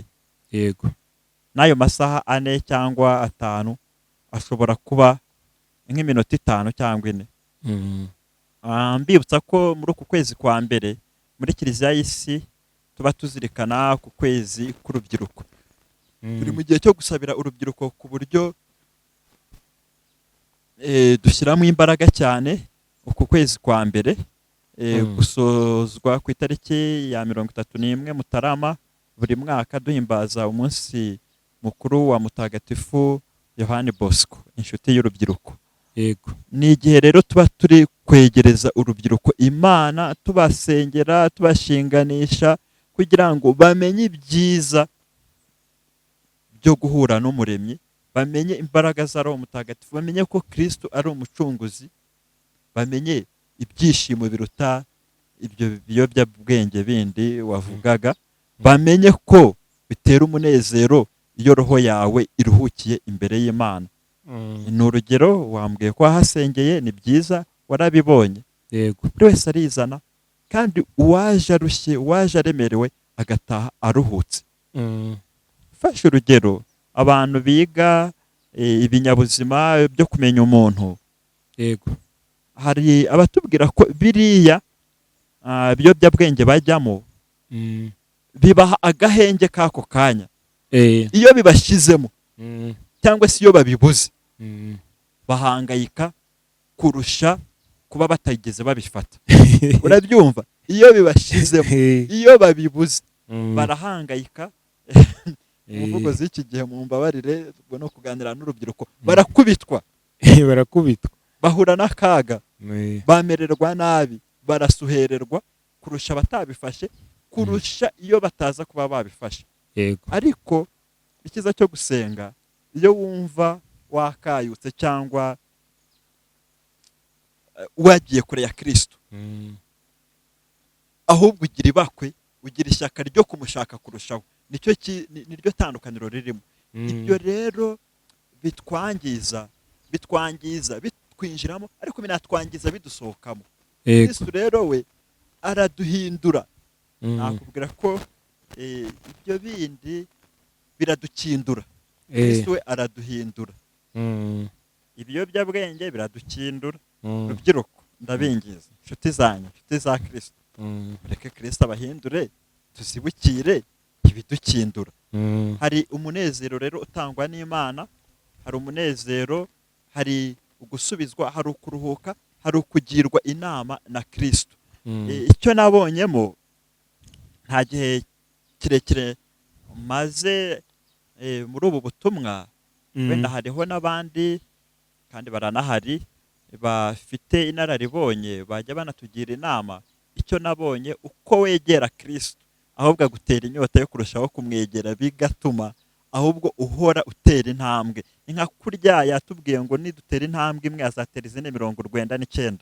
n'ayo masaha 4 cyangwa 5 ashobora kuba nk'iminota 5 cyangwa 4. Mbibutsa ko muri uku kwezi kwa mbere muri Kiliziya y'isi tuba tuzirikana ku kwezi k'urubyiruko. Turi mu gihe cyo gusabira urubyiruko ku buryo dushyiramo imbaraga cyane uku kwezi kwa mbere, gusozwa ku itariki ya 31 Mutarama buri mwaka, duhimbaza umunsi mukuru wa Mutagatifu Yohani Bosco, inshuti y'urubyiruko. Ni igihe rero tuba turi kwegereza urubyiruko Imana, tubasengera, tubashinganisha kugira ngo bamenye ibyiza byo guhura n'umuremyi, bamenye imbaraga za Roho Mutagatifu, bamenye ko Kristo ari umucunguzi, bamenye ibyishimo biruta ibyo biyobyabwenge bindi wavugaga, bamenye ko bitera umunezero iyo roho yawe iruhukiye imbere y'Imana. Ni urugero, wambwiye ko wahasengeye, ni byiza, warabibonye. Buri wese arizana, kandi uwaje arushye, uwaje aremerewe, agataha aruhutse. Fashe urugero abantu biga ibinyabuzima byo kumenya umuntu, hari abatubwira ko biriya biyobyabwenge bajyamo bibaha agahenge k'ako kanya. Iyo bibashyizemo cyangwa se iyo babibuze, bahangayika kurusha kuba batageze babifata. Urabyumva? Iyo bibashyizemo, iyo babibuze, barahangayika. Mu mvugo z'iki gihe, mu mbabarire, ubwo no kuganira n'urubyiruko, barakubitwa. Barakubitwa. Bahura n'akaga, bamererwa nabi, barasuhererwa kurusha abatabifashe, kurusha iyo bataza kuba babifashe. Ariko icyiza cyo gusenga, iyo wumva wakayutse cyangwa wagiye kure ya Kristo, ahubwo ugira ibakwe, ugira ishyaka ryo kumushaka kurushaho. Nicyo niryo tandukaniro ririmo. Ibyo rero bitwangiza bitwinjiramo, ariko binatwangiza bidusohokamo. Kristo rero we araduhindura. Nakubwira ko ibyo bindi biradukindura, Kristo we araduhindura. Ibiyobyabwenge biradukindura. Rubyiruko, ndabingiza, inshuti zanyu, inshuti za Kristo, mureke Kristo abahindure, tuzibukire ibidukindura. Hari umunezero rero utangwa n'Imana, hari umunezero, hari ugusubizwa, hari ukuruhuka, hari ukugirwa inama na Kristo. Icyo nabonyemo, nta gihe kirekire maze muri ubu butumwa, wenda hariho n'abandi kandi baranahari bafite inararibonye bajya banatugira inama. Icyo nabonye, uko wegera Kristo, ahubwo agutera inyota yo kurushaho kumwegera, bigatuma ahubwo uhora utera intambwe. Ni nka kurya yatubwiye ngo nidutera intambwe imwe azatera izindi 99.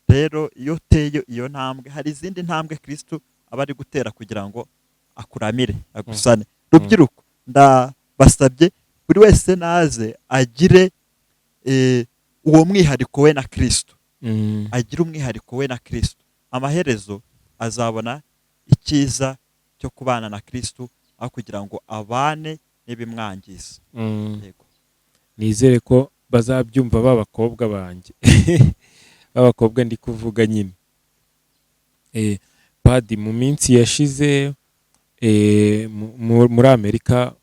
Rero iyo uteye iyo ntambwe, hari izindi ntambwe Kristo aba ari gutera kugira ngo akuramire, agusane. Rubyiruko, ndabasabye, buri wese naze agire uwo mwihariko we na Kristo, agire umwihariko we na Kristo. Amaherezo azabona icyiza cyo kubana na Kristo aho kugira ngo abane n'ibimwangiza. Yego. Nizere ko bazabyumva ba bakobwa banjye, b'abakobwa ndi kuvuga nyine. Padi, mu minsi yashize, muri Amerika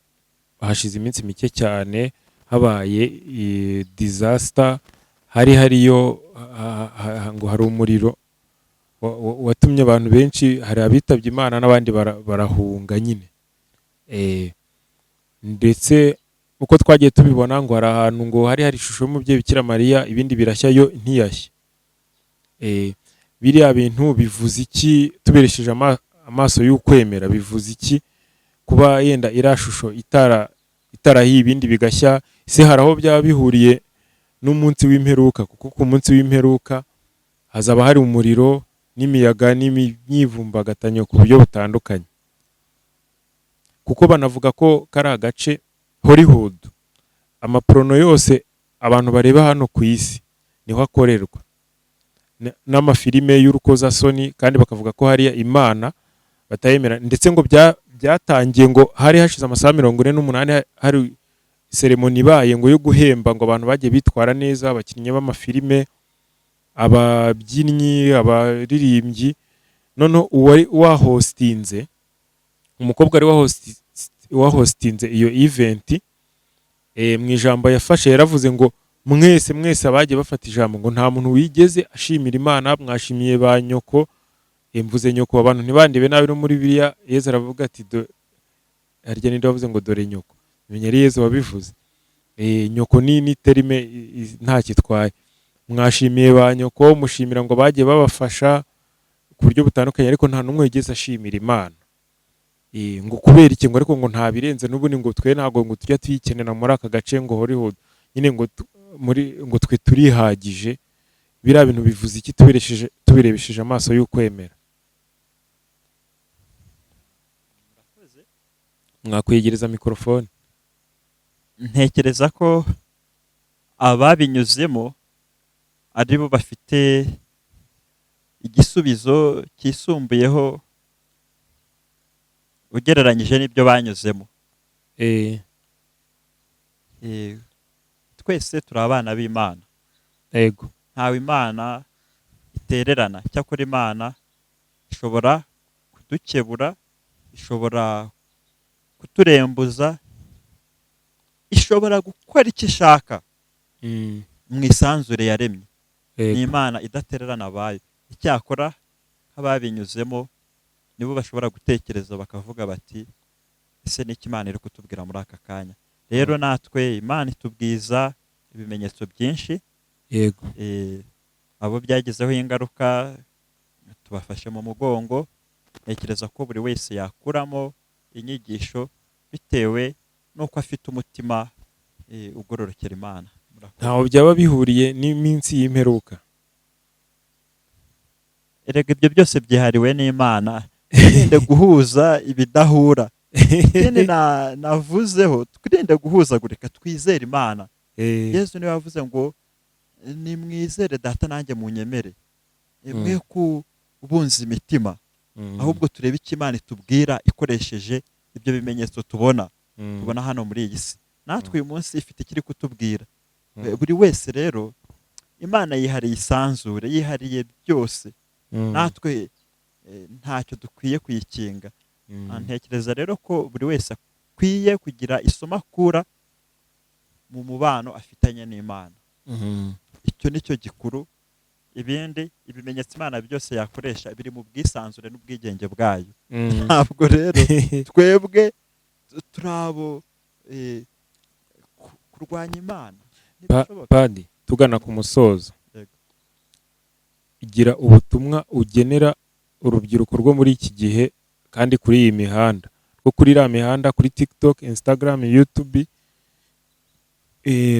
hashize iminsi mike cyane habaye disaster, hari hariyo ngo hari umuriro watumye abantu benshi, hari abitabye Imana n'abandi barahunga nyine. Ndetse uko twagiye tubibona, ngo hari ahantu ngo hari hari ishusho y'umubyeyi Bikira Mariya, ibindi birashya, yo ntiyashye. Biriya bintu bivuze iki tubiresheje amaso y'ukwemera? Bivuze iki kuba yenda iriya shusho itarahiye, ibindi bigashya? Se hari aho byaba bihuriye n'umunsi w'imperuka? Kuko ku munsi w'imperuka hazaba hari umuriro n'imiyaga n'imyivumbagatanyo ku buryo butandukanye. Kuko banavuga ko kari agace Hollywood, amaporono yose abantu bareba hano ku isi niho akorerwa, n'amafilime y'urukozasoni. Kandi bakavuga ko hariya Imana batayemera, ndetse ngo byatangiye ngo hari hashize amasaha 48 hari cérémonie ibaye ngo yo guhemba ngo abantu bagiye bitwara neza, abakinnyi b'amafilime, ababyinnyi, abaririmbyi. Noneho uwari wahostinze, umukobwa wari wahostinze iyo event, mu ijambo yafashe yaravuze ngo mwese mwese abagiye bafata ijambo, ngo nta muntu wigeze ashimira Imana, mwashimiye ba nyoko. Mvuze nyoko abantu ntibandebe nabi, no muri Bibiliya Yezu aravuga ati harya ninde wavuze ngo dore nyoko? Menya ari Yezu wabivuze. Nyoko ni terme ntacyo itwaye. Mwashimiye ba nyoko, mushimira ngo bagiye babafasha ku buryo butandukanye, ariko nta n'umwe wigeze ashimira Imana. Ngo kubera iki? Ngo ariko ngo nta birenze n'ubundi, ngo twe ntabwo ngo tujya tuyikenera muri aka gace, ngo Hollywood nyine, ngo muri ngo twe turihagije. Biriya bintu bivuze iki tubirebesheje amaso y'ukwemera? Mwakwegereza mikorofone. Ntekereza ko ababinyuzemo ari bo bafite igisubizo cyisumbuyeho ugereranyije n'ibyo banyuzemo. Twese turi abana b'Imana. Ntawe Imana itererana. Cyakora Imana ishobora kudukebura, ishobora kuturembuza, ishobora gukora icyo ishaka mu isanzure yaremye. Ni Imana idatererana abayo. Icyakora nk'ababinyuzemo nibo bashobora gutekereza bakavuga bati: "Ese ni iki Imana iri kutubwira muri aka kanya?" Rero natwe Imana itubwiza ibimenyetso byinshi. Abo byagizeho ingaruka tubafashe mu mugongo. Ntekereza ko buri wese yakuramo inyigisho bitewe n'uko afite umutima ugororokera Imana. Murakoze. Ntaho byaba bihuriye n'iminsi y'imperuka? Erega ibyo byose byihariwe n'Imana. Twirinde guhuza ibidahura. Ikindi navuzeho, twirinde guhuzagurika, twizere Imana. Yesu niwe wavuze ngo: "Nimwizere Data nanjye munyemere." Mwe kubunza imitima, ahubwo turebe icyo Imana itubwira ikoresheje ibyo bimenyetso tubona tubona hano muri iyi si. Natwe uyu munsi ifite ikiri kutubwira. Buri wese rero, Imana yihariye isanzure, yihariye byose. Natwe ntacyo dukwiye kuyikinga. Ntekereza rero ko buri wese akwiye kugira isomo akura mu mubano afitanye n'Imana. Icyo ni cyo gikuru. Ibindi ibimenyetso Imana byose yakoresha biri mu bwisanzure n'ubwigenge bwayo. Ntabwo rero twebwe turi abo kurwanya Imana. Ntibishoboka. Padi, tugana ku musozo, Yego. gira ubutumwa ugenera urubyiruko rwo muri iki gihe kandi kuri iyi mihanda, rwo kuri iriya mihanda, kuri TikTok, Instagram, YouTube,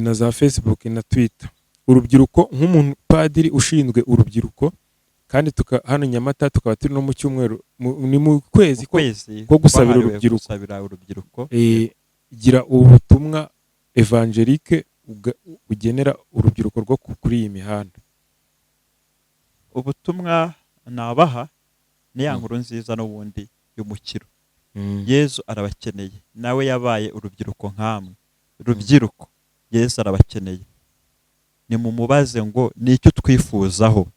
na za Facebook na Twitter. Urubyiruko, nk'umuntu padiri ushinzwe urubyiruko, kandi hano Nyamata tukaba turi no mu cyumweru, ni mu kwezi Mu kwezi ko gusabira kwahariwe urubyiruko. Gusabira urubyiruko. Gira ubutumwa évangélique ugenera urubyiruko rwo kuri iyi mihanda. Ubutumwa nabaha ni ya nkuru nziza n'ubundi y'umukiro. Yezu arabakeneye, nawe yabaye urubyiruko nkamwe. Rubyiruko, Yezu arabakeneye. Nimumubaze ngo ni icyo twifuzaho.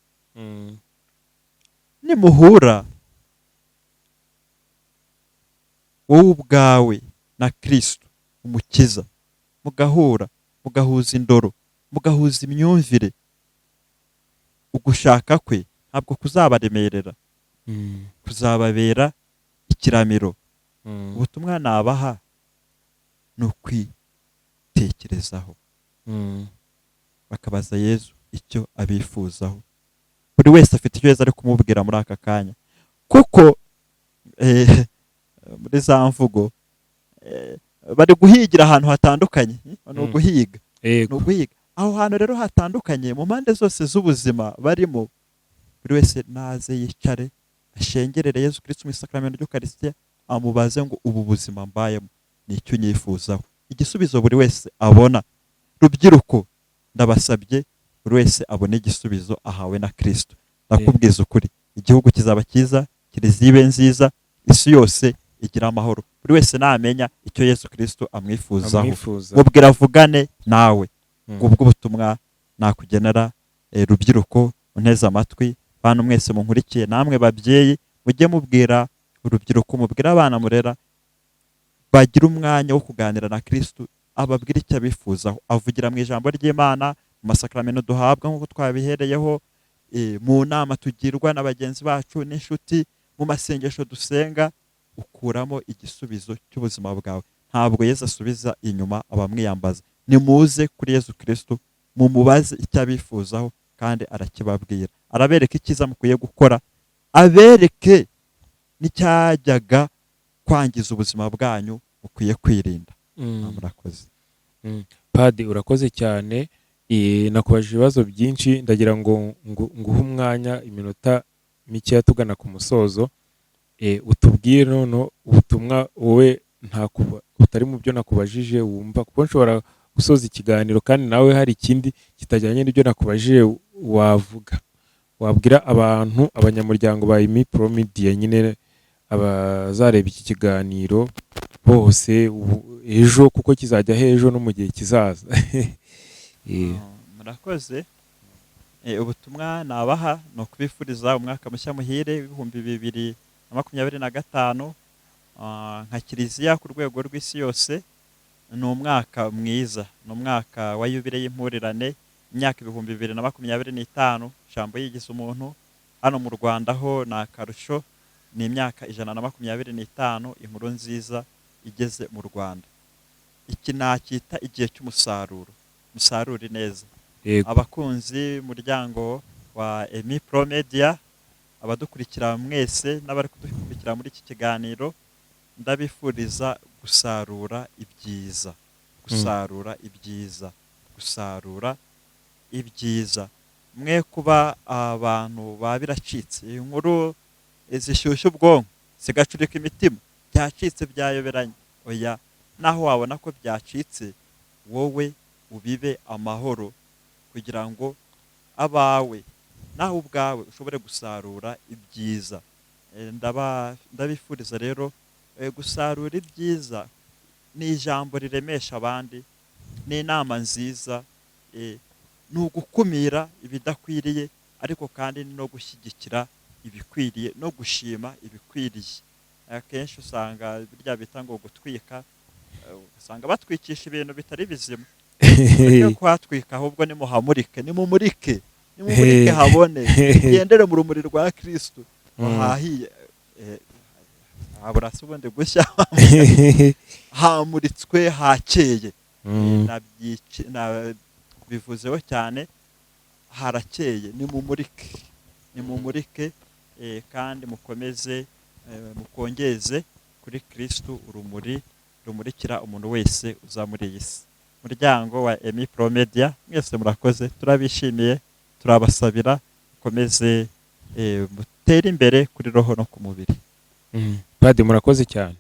Nimuhura wowe ubwawe na Kristo Umukiza, mugahura, mugahuza indoro, mugahuza imyumvire, ugushaka kwe ntabwo kuzabaremerera, kuzababera ikiramiro. Ubutumwa nabaha ni ukwitekerezaho, bakabaza Yezu icyo abifuzaho. Buri wese afite icyo Yezu ari kumubwira muri aka kanya, kuko muri za mvugo bari guhigira ahantu hatandukanye. Ni uguhiga, ni uguhiga aho hantu rero hatandukanye mu mpande zose z'ubuzima barimo. Buri wese naze yicare ashengerere Yezu Kristo mu isakramentu ry'Ukarisitiya. amubaze ngo ubu buzima mbayemo ni icyo unyifuzaho. Igisubizo buri wese abona, rubyiruko ndabasabye, buri wese abone igisubizo ahawe na Kristo. Ndakubwiza ukuri, igihugu kizaba cyiza, kiliziya ibe nziza, isi yose igira amahoro, buri wese namenya icyo Yesu Kristo amwifuzaho. Amwifuza. Mubwira avugane nawe. Ngubwo ubutumwa nakugenera, rubyiruko unteze amatwi, bantu mwese munkurikiye, namwe babyeyi mujye mubwira urubyiruko, mubwire abana murera bagira umwanya wo kuganira na Kristo, ababwira icyo abifuzaho, avugira mu ijambo ry'Imana, mu masakramento duhabwa nk'uko twabihereyeho, mu nama tugirwa na bagenzi bacu n'inshuti, mu masengesho dusenga, ukuramo igisubizo cy'ubuzima bwawe. Ntabwo Yesu asubiza inyuma abamwiyambaza. Nimuze kuri Yesu Kristo, mumubaze icyo abifuzaho, kandi arakibabwira, arabereka icyiza mukwiye gukora, abereke n'icyajyaga kwangiza ubuzima bwanyu mukwiye kwirinda. Murakoze. Padi, urakoze cyane. Nakubajije ibibazo byinshi, ndagira ngo nguhe umwanya iminota mikeya tugana ku musozo, utubwire noneho ubutumwa wowe butari mu byo nakubajije wumva, kuko nshobora gusoza ikiganiro kandi nawe hari ikindi kitajyanye n'ibyo nakubajije wavuga, wabwira abantu, abanyamuryango ba Emi Pro Media nyine, abazareba iki kiganiro bose ejo, kuko kizajya ejo no mu gihe kizaza. Murakoze. Ubutumwa nabaha ni ukubifuriza umwaka mushya muhire w'2025. Nka kiliziya ku rwego rw'isi yose, ni umwaka mwiza, ni umwaka wa yubile y'impurirane, imyaka 2025 Jambo yigize umuntu. Hano mu Rwanda ho ni akarusho, ni imyaka 125 inkuru nziza igeze mu Rwanda. Iki nacyita igihe cy'umusaruro, musarure neza. Abakunzi muryango wa Emi Pro Media, abadukurikira mwese n'abari kudukurikira muri iki kiganiro, ndabifuriza gusarura ibyiza, gusarura ibyiza, gusarura ibyiza. Mwe kuba abantu ba biracitse, inkuru zishyushya ubwonko zigacurika imitima, byacitse byayoberanye. Oya, naho wabona ko byacitse, wowe ubibe amahoro kugira ngo abawe nawe ubwawe ushobore gusarura ibyiza. Ndabifuriza rero gusarura ibyiza. Ni ijambo riremesha abandi, ni inama nziza, ni ugukumira ibidakwiriye, ariko kandi ni no gushyigikira ibikwiriye no gushima ibikwiriye. Akenshi usanga birya bita ngo gutwika, usanga batwikisha ibintu bitari bizima. Mureke kuhatwika, ahubwo nimuhamurike, nimumurike, nimumurike habone, mugendere mu rumuri rwa Kristo. Hahiye, habura se ubundi gushya, hamuritswe hakeye. Nabivuzeho cyane, harakeye, nimumurike, nimumurike, kandi mukomeze, mukongeze kuri Kristo urumuri rumurikira umuntu wese uza muri iyi si. Muryango wa Emi Pro Media mwese murakoze, turabishimiye, turabasabira mukomeze, mutere imbere kuri roho no ku mubiri. Padi, murakoze cyane.